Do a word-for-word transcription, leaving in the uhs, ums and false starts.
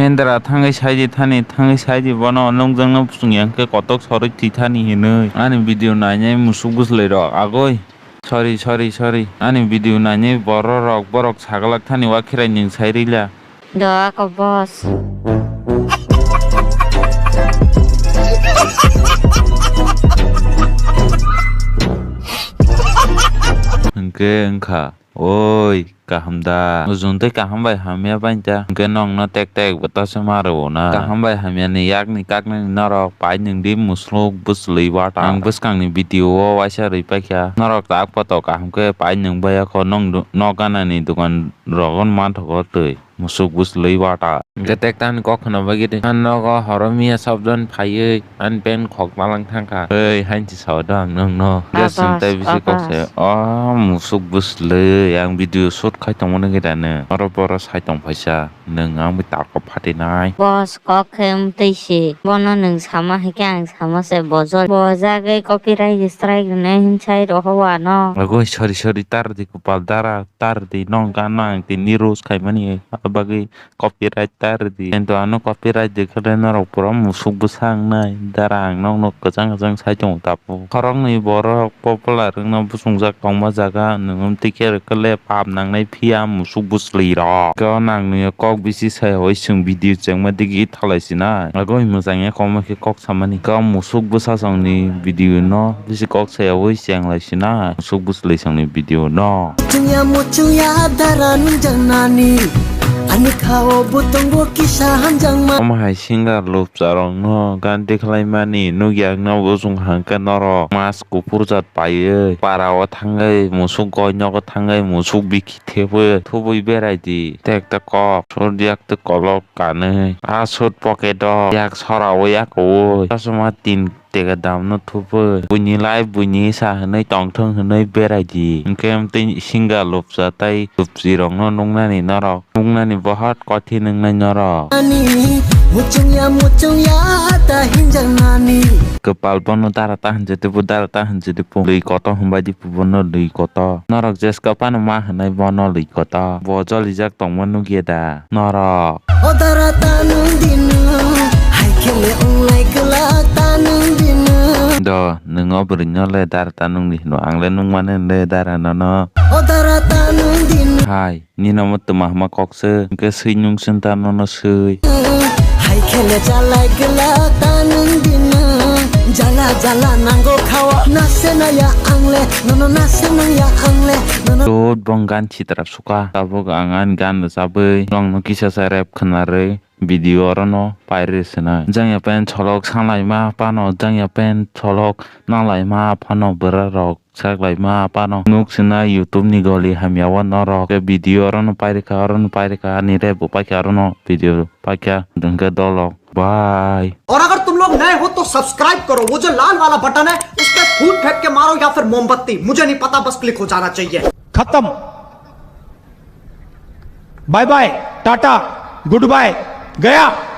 Mendra thangwi saidi thani, thangwi saidi bono nukjakno chwng yang khe kotok sorwi twi thani hinwi. Ani video nainai musuk bwslai rok agoi. Sorry, sorry, sorry. Ani video nainai borok rok, borok saglak thani wa khirai ning sai rila. Do ako boss. Hwnkhe wngkha. Oi, kaham da. Mujung tei kaham bai hamya bai ta. Hwnkhe nokno tek tek bo ta se ma rwo na. Kaham bai hamya ni yak ni kak nani norok pai nwng di musuk bwswlwi wata. Ang bwskang ni video o waisa rwi paikha. Norok tak photo kaham khe pai nwng bai ya kho, nok gana ni dokan rogo manthogo twi. Musuk bwswlwi wata. Hwnkhe tekta ni kok khna bagwi twi. Ang nogo horo miya sabjani phaiwi ani pant khok nalang thangkha. Ei, haini sao da ang nokno. Hwnkhe chwng tei bisi kok se. O musuk bwswlwi ang video shoot khai tongmani hwnkhe da nwng. Oro boro sai tong phaisa. Nwng ang bai tarko phatinai. Boss kok khe mwtwi se. Bono nwng sama hai khe ang sama se bojol. Bojagwi copyright strike rwnai hinsai rohor ano. Agoi sorry sorry tar di kwpal dara. Tar di nong gana ang tini roast khaimani bagwi copyright tar di. Kintu ano copyright di khe norok pura musuk bwsa wngnai. Dara ang nokno kwchang kwchang sai tongo tapu. Khoroknwi borok popular wngna bwsongjak tongma jaga nwng wng twi khe rwkhe le pap nangnai phiya musuk bwsli rok. Khe o nang nwi kok bisi sai hoi chwng video chengma digi thalai sinai. Agoi mwchang ya koma khe kok samani. Khe o musuk bwsasongni video no bisi kok sayaui cheng lai sinai. Musuk bwsli songni video no. Chungya muchungya dara nungjaknani. Ani khao bo tongo kisa hamjakma. Omo hai singer lupcha rokno gan tikhlaimani nukya wngna bo chwng hangkhe norok mas kuphur jat paiwi para o thangwi musuk goi nogo thangwi musuk bikhi thebwi thubwi berai di. Tekta kok sur yak twi kolok kanwi a sur pocket o yak sora o yak o chosma tin tega damno thubwi buini lai buini sa hinwi tongthwng hinwi berai di. Hwnkhe tei singa lupcha tei lupchi rokno nuknani norok nuknani bohot kothin wngnai norok. Ani muchungya muchungya ta hinjaknani. Kwpal bono dara ta hinjadi bo dara ta hinjadi bo lwi koto hinbai di bo bono lwi koto. Norok jeska phano ma hinai bono lwi koto. Bo jolijak tongma nukya da norok. O dara ta nung di nung. Hai khe le wnglai kwlak ta nung di nung. Do, nwng o bwrwino le dara ta nung di hino, ang le nung mano le dara nono. O dara ta nung di nung. Hai, nini omo twma hama kok se, hwnkhe swi nung swn ta nono swi. Hai khe le jalai kwlak ta nung di nung. Jala jala nango khao. Na se na ya ang le, nono na se nung ya ang le, nono. Tut bong gan chitra suka. Tabuk ang ani gan rwchabwi, nokno kisa sa rap khwnarwi video orono pairwi swnai. Jangya pen cholok sanlaima phano, jangya pen cholok nanglaima phano bwrarok saklaima phano. Nuk swnai YouTube ni goli hamya o norok. Video orono pairikha, orono pairikha, ani rap bo paikha, orono video paikha, hwnkhe dolok. Bye. और अगर तुम लोग नए हो तो सब्सक्राइब करो, वो जो लाल वाला बटन है उस पे फूट फेंक के मारो या फिर मोमबत्ती, मुझे नहीं पता, बस क्लिक हो जाना चाहिए। खत्म। Bye bye, tata, good bye, गया।